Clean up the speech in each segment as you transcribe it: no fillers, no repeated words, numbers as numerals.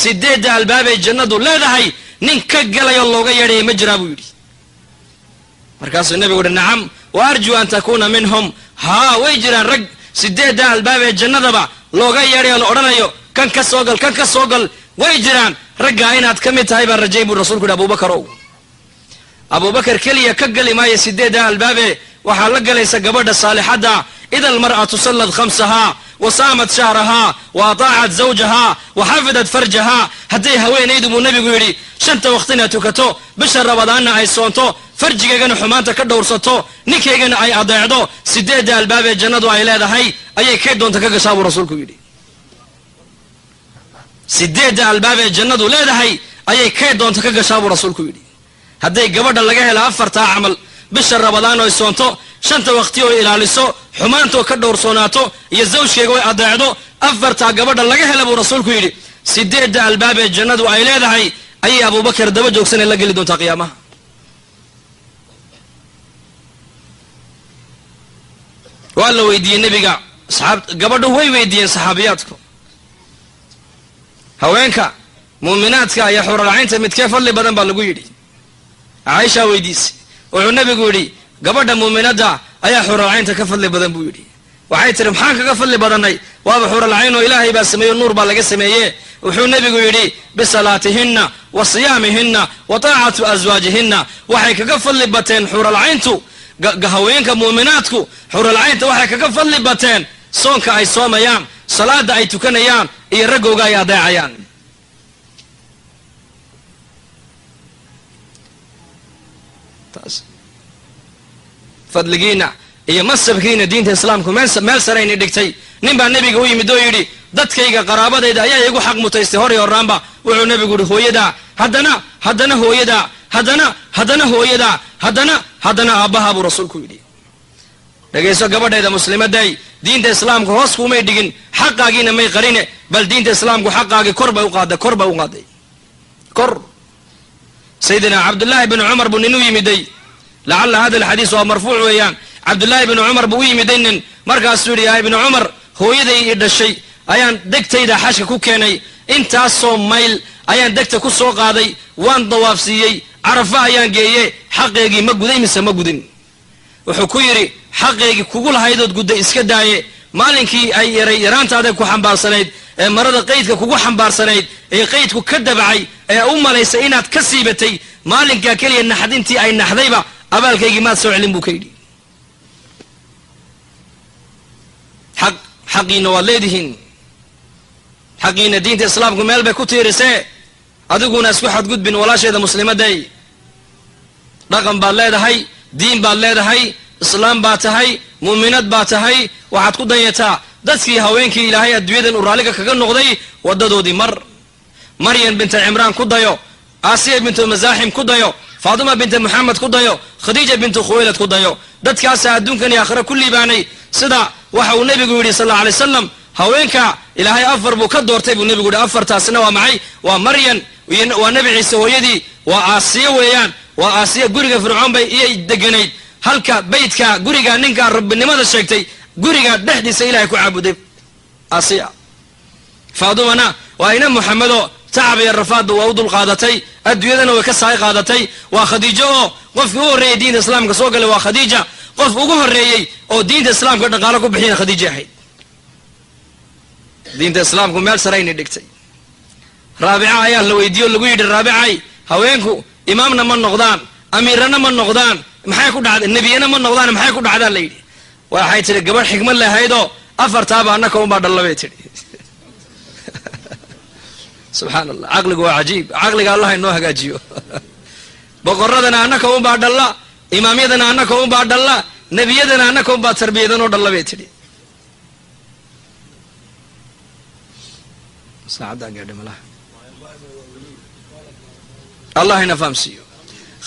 Sideedda albaabay jannadu leedahay nin ka galayo looga yeedhaya ma jiraa buu yidhi. Markaasuu nebigu uhi nacam, wa arjuu an takuuna minhum. Haa, way jiraan rag sideedda albaab ee jannadaba looga yeedhayo la odhanayo kan ka soo gal, kan ka soo gal, way jiraan raggaa inaad ka mid tahay baan rajayn buu rasuulku yidhi. Abubakar ow, Abubakar keliya ka geli maayo sideedda albaabe, waxaa la galaysa gabadha saalixadda. Ida almar'atu sallad khamsahaa wa saamat shahrahaa wa ataacat zawjahaa wa xafidat farjahaa, hadday haweenaydu buu nebigu yidhi shanta waqtina tukato, bisha Rabadaanna ay soonto, farjigeygana xumaanta ka dhowrsato, ninkaygana ay adeecdo, sideedda albaabee jannadu ay leedahay ayay kay doonta ka gashaa buu rasuulku yidhi. Sideedda albaabee jannadu leedahay ayay kay doonta ka gashaa buu rasuulku yidhi. Hadday gabadha laga helo afartaa camal, bisha Rabadaan oy soonto, shanta waqti oy ilaaliso, xumaantoo ka dhowrsoonaato, iyo zawjkeega oy adeecdo, afartaa gabadha laga hela buu rasuulku yidhi, sideedda albaabee jannadu ay leedahay ayay Abubakar daba joogsanee la geli doontaa qiyaamaha. Waa la weydiiyey nebiga, saxaab gabadhu way weydiiyeen saxaabiyaadku, haweenka muuminaadka iyo xuralcaynta midkee fadli badan baa lagu yidhi. Caaishaa weydiisay, wuxuu nebigu yidhi gabadha muuminadda ayaa xuralcaynta ka fadli badan buu yidhi. Waxay tihi maxaan kaga fadli badannay, waaba xuralcayn oo Ilaahay baa sameeyo, nuur baa laga sameeye. Wuxuu nebigu yidhi bisalaatihinna wa siyaamihinna wa taacatu aswaajihinna. Waxay kaga fadli bateen xuralcayntu, haweenka muuminaadku xuralcaynta waxay kaga fadli bateen soonka ay soomayaan, salaada ay tukanayaan, iyo raggooga ay adeecayaan. Fadligiina iyo masabkiina diinta islaamku meel sarayni dhigtay. Nin baa nebiga u yimid oo yidhi dadkayga qaraabadayda ayaa igu xaq mutaystay hor iyo horraanba. Wuxuu nebigu yihi hooyadaa, haddana haddana hooyadaa, haddana haddana hooyadaa, haddana haddana aabbaha buu rasuulku yidhi. Dhegayso gabadhayda muslimaday, diinta islaamku hoos kuumay dhigin, xaqaagiina may qarine, bal diinta islaamku xaqaagii kor bay u qaaday, kor bay u qaaday, kor. Sayidina Cabdullaahi binu Cumar buu nin u yimiday, lacalla hada alxadiis waa marfuuc weeyaan. Cabdullaahi binu Cumar buu u yimiday nin, markaasuu yidhi yaa ibnu Cumar, hooyaday i dhashay ayaan degtayda xashka ku keenay, intaasoo mayl ayaan degta ku soo qaaday, waan dawaafsiiyey, Carafa ayaan geeye, xaqeygii ma guday mise ma gudin? Wuxuu ku yidhi xaqeygii kugu lahaydood gudday iska daaye, maalinkii ay yaray yaraantaada ku xambaarsanayd ee marada qaydka kugu xambaarsanayd ee qaydku ka dabacay ee u malaysay inaad ka siibatay, maalinkaa keliya naxdintii ay naxdayba abaalkaygii maad soo celin buu ka yidhi. Xaq xaqiina waad leedihiin, xaqiina diinta islaamku meel bay ku tiirisee, adiguna isku xadgudbin walaasheeda muslimaday. Dhaqan baad leedahay, diin baad leedahay, islaam baad tahay, muuminad baad tahay, waxaad ku danyataa dadkii haweenkii Ilaahay adduunyadan uu raalliga kaga noqday waddadoodii mar. Maryam binta Cimraan ku dayo, Aasiya bintu Masaaxim ku dayo, Faatima binta Moxamed ku dayo, Khadiija bintu Khuwaylad ku dayo. Dadkaasaa adduunkan iyo aakhira ku liibaanay. Sida waxa uu nebigu yidhi sal alla alay wasalam, haweenka Ilaahay afar buu ka doortay buu nebigu yidhi. Afartaasina waa maxay? Waa Maryan, waa Nebi Ciise hooyadii, waa Aasiya weeyaan, waa Aasiya guriga Fircoon bay iyay deganayd, halka baydka guriga ninkaa rabbinimada sheegtay guriga dhexdiisa Ilahay ku caabuday Aasiya. Faadumana waa ina Moxamedo, tacab iyo rafaadba waa u dul qaadatay, adduunyadana way ka saay qaadatay. Waa Khadiijo oo qofkii u horreeyey diinta islaamka soo galay waa Khadiija, qof ugu horreeyey oo diinta islaamka dhaqaalo ku bixiyana Khadiija ahayd. Diinta islaamku meel sarayni dhigtay. Raabica ayaa la weydiiye o lagu yidhi Raabicay, haweenku imaamna ma noqdaan, amiirana ma noqdaan, maxay ku dhacday? Nebiyana ma noqdaan, maxay ku dhacdaan la yidhi. Waxay tidhi gabadh xikmad lahaydoo afartaaba annaka unbaa dhalla bay tidhi. Subxaan Allah, caqligu waa cajiib, caqliga Allah inoo hagaajiyo. Boqoradana annaka unbaa dhalla, imaamyadana annaka unbaa dhalla, nebiyadana annaka unbaa tarbiyadanoo dhalla bay tidhi. Saacaddaa gaadhay malaha, Allah ina fahamsiiyo.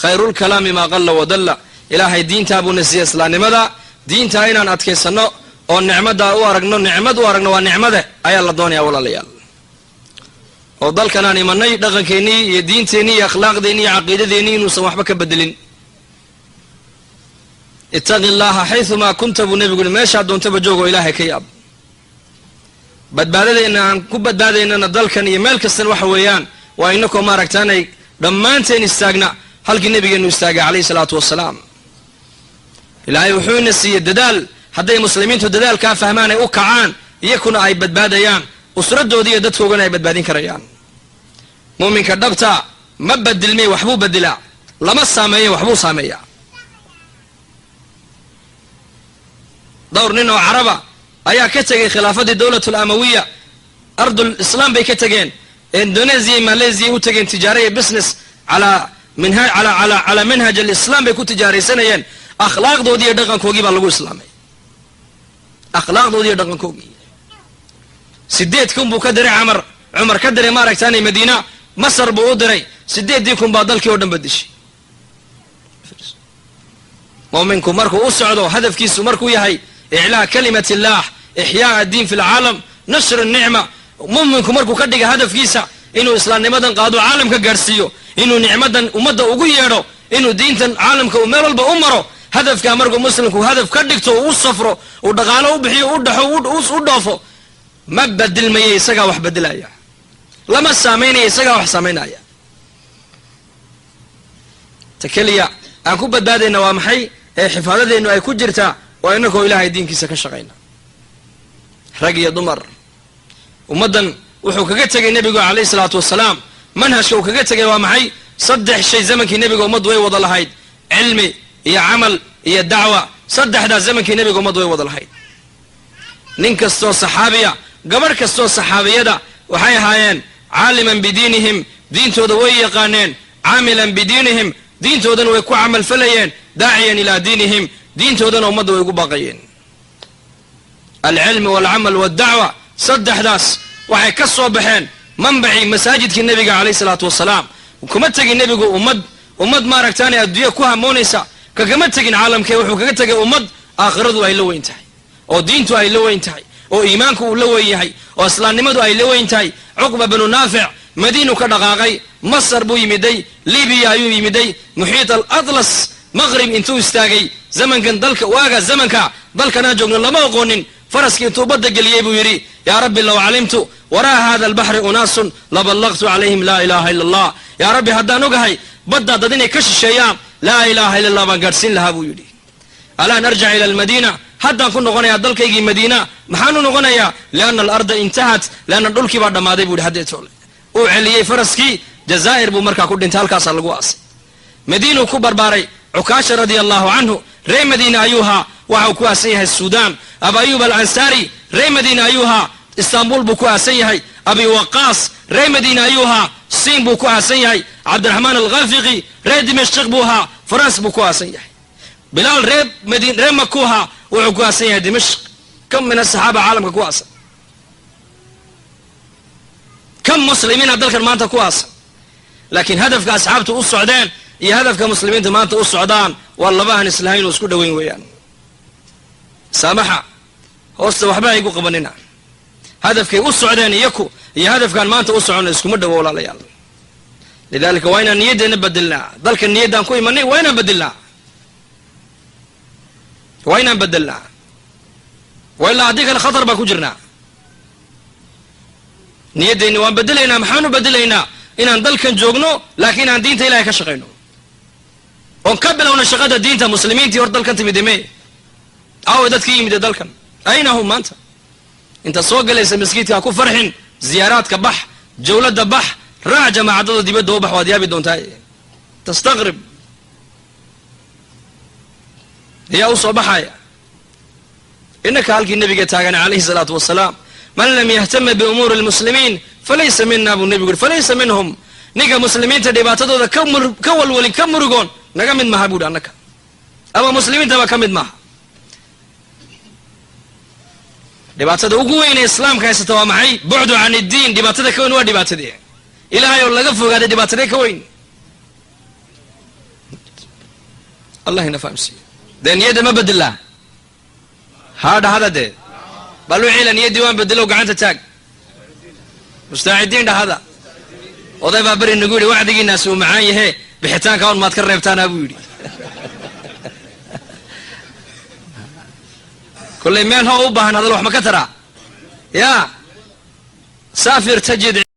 Khayrulkalaami maa qalla wadalla. Ilaahay diintaa buu na siiyey islaamnimada, diintaa inaan adkaysanno oo nicmaddaa u aragno, nicmad u aragno, waa nicmade ayaa la doonayaa walaalayaal. Oo dalkanaan imanay dhaqankeennii iyo diinteennii iyo akhlaaqdeennii iyo caqiidadeennii inuusan waxba ka bedelin. Ittaqi llaha xayumaa kunta buu nebigu yihi, meeshaa doontaba joog oo Ilaahay ka yaab. Badbaadadeenna aan ku badbaadaynana dalkan iyo meel kastana waxa weeyaan waa inakoo maaragtaanay dhammaanteen istaagna halkii nabigeennu istaagay calayhi salaatu wasalaam. Ilaahay wuxuuna siiyey dadaal. Hadday muslimiintu dadaalkaa fahmaan ay u kacaan, iyakuna ay badbaadayaan, usradoodii iyo dadkoogana ay badbaadin karayaan. Muuminka dhabta ma badilmay, waxbuu bedilaa, lama saameeyo, waxbuu saameeyaa. Dhowr nin oo caraba ayaa ka tegay khilaafadii dowlatul amawiya, ardul islaam bay ka tegeen, indonesia iyo malaysia u tegeen tijaara iyo business calaa minha ala ala calaa manhaj alislaam bay ku tijaaraysanayeen. Akhlaaqdoodii iyo dhaqankoogii baa lagu islaamay, akhlaaqdoodii iyo dhaqankoogii. 8,000 buu ka diray Camar, Cumar ka diray maaragtaanay Madiina, Masar buu u diray. 8,000 baa dalkii oo dhan badishay. Muuminku markuu u socdo hadafkiisu markuu yahay iclaa kalimat illah, ixyaa addiin fi lcaalam, nashr nicma, muuminku markuu ka dhiga hadafkiisa inuu islaamnimadan qaado caalamka gaadhsiiyo, inuu nicmadan ummadda ugu yeedho, inuu diintan caalamka uu meel walba u maro, hadafkaa markuu muslimku hadaf ka dhigto, uu u safro, uu dhaqaalo u bixiyo, u dhaxo, u dhoofo, ma badilmaya, isagaa wax bedilaya. Lama saamaynaya, isagaa wax saamaynaya. Ta keliya aan ku badbaadayna waa maxay ee xifaadadeennu ay ku jirtaa? Waa inakoo ilaahay diinkiisa ka shaqayna, rag iyo dumar. Ummaddan wuxuu kaga tegay nebigu calayhi salaatu wasalaam, manhajka uu kaga tegay waa maxay? 3 shay zamankii nebiga ummaddu way wada lahayd: cilmi iyo camal iyo dacwa. 3daas zamankii nebiga ummaddu way wada lahayd. Nin kastoo saxaabiya, gabadh kastoo saxaabiyada, waxay ahaayeen caaliman bidiinihim, diintooda way yaqaaneen, caamilan bidiinihim, diintoodana way ku camalfalayeen, daaciyan ilaa diinihim, diintoodana ummadda way ugu baaqayeen. Alcilmi walcamal waaldacwa, 3daas waxay ka soo baxeen manbacii masaajidkii nebiga calayhi salaatu wasalaam. Kuma tegin nebigu ummad maaragtaanay adduunya ku hamoonaysa, kagama tegin caalamkee, wuxuu kaga tegay ummad aakhiradu ay la weyn tahay, oo diintu ay la weyn tahay, oo iimaanku uu la weyn yahay, oo islaamnimadu ay la weyn tahay. Cuqba binu Naafic Madiinu ka dhaqaaqay, Masar buu yimiday, Libiya ayuu yimiday, muxiit al Atlas maqrib intuu istaagay zamankan dalka, waaga zamanka dalkanaan joogno lama oqoonin, faraskii intuu badda geliyey buu yidhi: "Yaa rabbi, low calimtu waraa hada albaxri unaasun laballaqtu calayhim laa ilaaha illa Allah." Yaa rabbi, haddaan ogahay baddaa dad inay ka shisheeyaan, laa ilaaha illa Allah baan gaadhsiin lahaa, buu yidhi. Alaan arjac ila almadiina, haddaan ku noqonayaa dalkaygii Madiina. Maxaan u noqonayaa? Lianna alarda intahat, lianna dhulkii baa dhammaaday, buu yidhi. Haddeetoole uu celiyey faraskii, Jazaa'ir buu markaa ku dhintay, halkaasaa lagu aasay. Madiinuu ku barbaaray. Cukaasha radia allahu canhu ree Madiina ayuuhaa, waxa uu ku aasan yahay Suudaan. Aba Ayub Alansaari ree Madiina ayuuhaa, Istanbul buu ku aasan yahay. Abi Waqaas ree Madiina ayuuhaa, Siin buu ku aasan yahay. Cabdiraxmaan Alkhafiqi ree Dimashq buu ahaa, Faranse buu ku aasan yahay. Bilaal ree Madiin, ree Makuuha, wuxuu ku aasan yahay Dimashq. Kam min asaxaaba caalamka ku aasan? Kam muslimiina dalkan maanta ku aasan? Laakiin hadafka asxaabtu u socdeen iyo hadafka muslimiinta maanta u socdaan waa laba aan islahayn oo isku dhoweyn weeyaan. Saamaxa, hoosta waxba haygu qabanina. Hadafkay u socdeen iyaku iyo hadafkaan maanta u soconno iskuma dhowo, walaalayaal. Lidalika waa inaan niyaddeena bedelnaa. Dalka niyaddaan ku imanay waa inaan bedelnaa, waa inaan bedelnaa, wa ilaa haddii kale khatar baan ku jirnaa. Niyaddeenni waan bedelaynaa. Maxaanu bedelaynaa? Inaan dalkan joogno, laakiin aan diinta Ilahay ka shaqayno, oon ka bilowno shaqada diinta. Muslimiintii hor dalkan timide me aawe? Dadkii yimide dalkan ayna hum maanta? Intaad soo galaysa maskiidka ha ku farxin. Ziyaaraadka bax, jawladda bax, raac jamaacadada, dibadda u bax, waad yaabi doontaa, tastaqrib. Ayaa u soo baxaya inaka halkii nabiga taagan calayhi salaatu wasalaam. "Man lam yahtama biumuuri lmuslimiin falaysa mina," buu nebigu yuri, "falaysa minhum." Ninka muslimiinta dhibaatadooda ka walwalin, ka murugoon, naga mid maaha, bu yidhi, annaka ama muslimiintaba ka mid maaha. Dhibaatada ugu weyn ee islaamka haysata waa maxay? Bucdu can iddiin. Dhibaatada ka weyn waa dhibaatadee? Ilaahay oo laga fogaaday dhibaatadee ka weyn? Allah ina fahamsiiyo. Dee niyadda ma bedelaa? Haa, dhahada dee. Bal wixii la niyaddii waan bedelo, gacanta taag. Mustaacidiin dhahada. Oday baa beri nagu yidhi: "Wacdigiinaasi uu macaan yahe, bixitaanka on maad ka reebtaanaa?" buu yidhi. Kollay meel hoo u baahan hadal wax ma ka taraa? Ya. Saafir tajid.